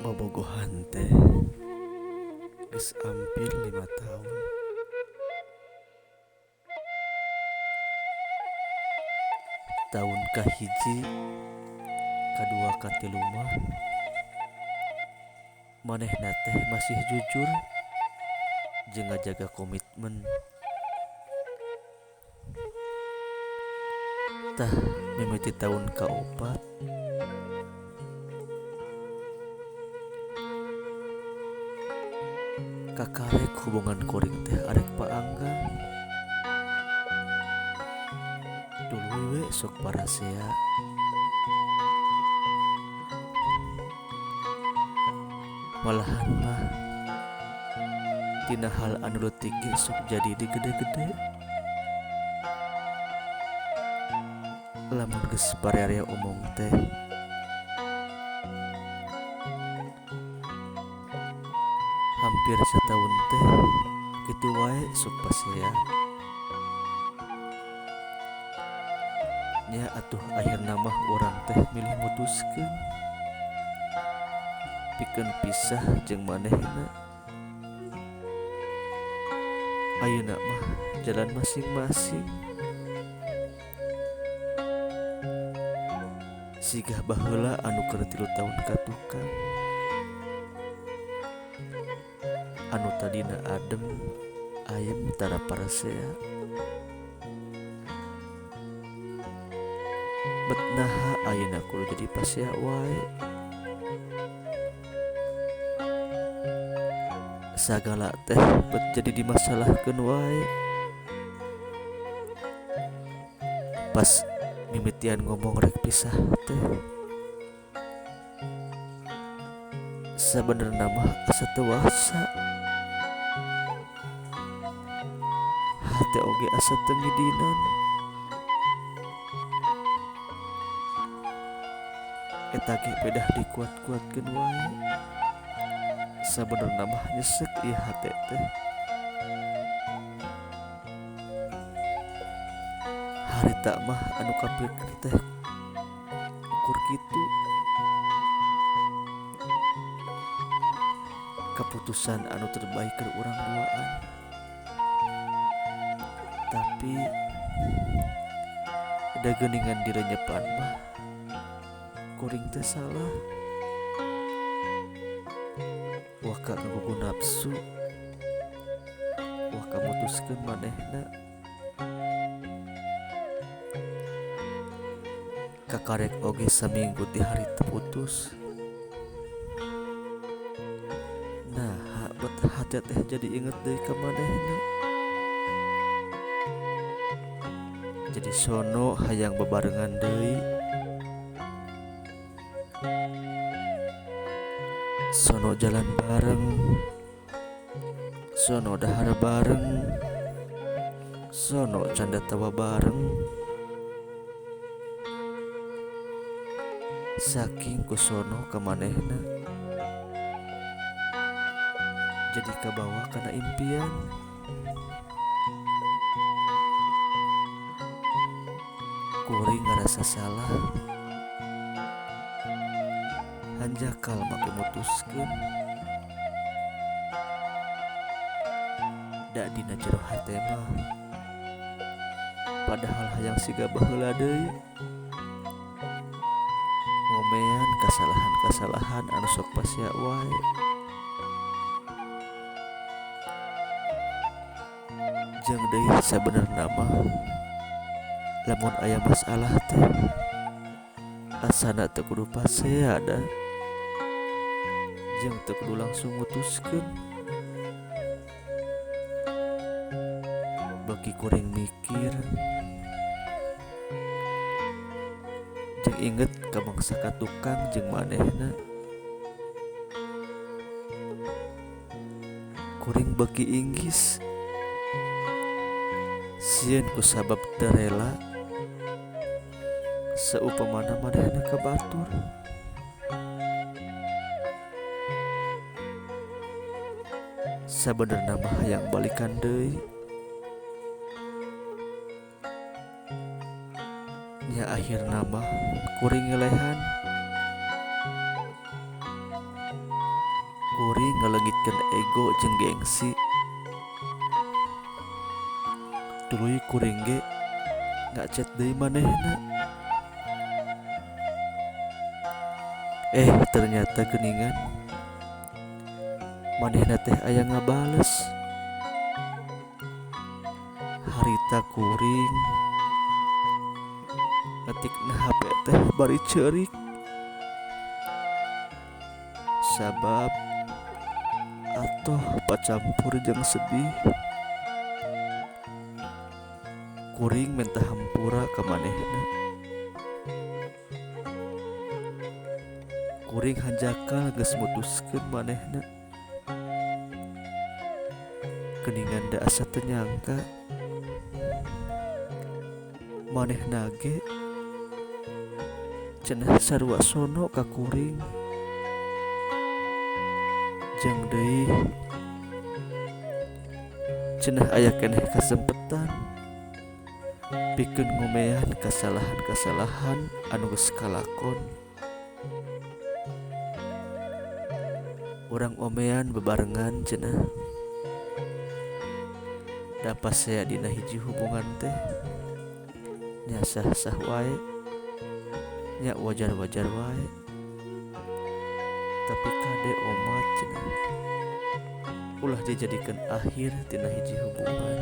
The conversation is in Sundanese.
Bobogohan teh geus ampir 5 tahun. Tahun kahiji, kadua, katilu mah manehna teh masih jujur jeung ngajaga komitmen. Tah mimiti tahun kaopat kakarek hubungan kuring teh arek paanggang. Tuluy we sok parasea. Malahan mah tina hal anu leutik ge sok jadi digede-gede. Lamun geus parearea omong teh hampir sataun teh kitu wae sok pasea. Nya atuh akhirna mah urang teh milih mutuskeun pikeun pisah jeung manehna. Ayeuna mah jalan masing-masing. Sigah baheula anu keur 3 tahun ka tukang, anu tadina adem ayem tara parasea. Bet naha ayeuna kudu jadi pasea wae. Sagala teh bet jadi dimasalahkeun wae. Pas mimitian ngomong rek pisah teh sabenerna mah asa teu wasa. Hate oge asa teu ngidinan. Eta ge pedah dikuat-kuatkeun wae. Sabenerna mah nyesek ieu hate teh. Harita mah anu kapikir teh ukur kitu. Kaputusan anu terbaik keur urang duaan. Tapi da geuningan direnyepan mah kuring teh salah. Waka ngagugu nafsu, waka mutuskeun manehna. Kakarek oge saminggu ti harita putus. Nah, bet hate teh jadi inget deui ka manehna. Jadi sono hayang bebarengan deui. Sono jalan bareng, sono dahar bareng, sono canda tawa bareng. Saking ku sono ka manehna jadi kabawa kana impian. Kuring ngarasa salah, hanjakal make mutuskeun. Da dina jero hate mah padahal hayang siga baheula deui. Ngomean kasalahan-kasalahan anu sok pasea wae. Jeung deui sabenerna mah lamun aya masalah teh asana teu kudu pasea da, jeung teu kudu langsung mutuskeun. Bagi kuring mikir jeung inget ka mangsa ka tukang jeung manehna, kuring beuki inggis sieun ku sabab teu rela saupamana manehna ka batur. Sabenerna mah hayang balikan deui. Nya akhirna mah kuring ngelehan. Ngalengitkeun ego jeung gengsi. Tuluy kuring ge ngachat deui manehna. Ternyata geuningan manehna teh aya ngabales. Harita kuring ngetikna HP teh bari ceurik. Sabab atoh pacampur jeung sedih. Kuring minta hampura ka manehna. Kuring hanjakal geus mutuskeun manehna. Geuningan da asa teu nyangka manehna ge cenah sarua sono ka kuring. Jeung deui cenah aya keneh kasempetan pikeun ngomean kasalahan-kasalahan anu geus kalakon. Urang omean bebarengan cenah. Da pasea dina hiji hubungan teh nya sah-sah wae, nya wajar-wajar wae. Tapi kade omat cenah ulah dijadikeun akhir tina hiji hubungan.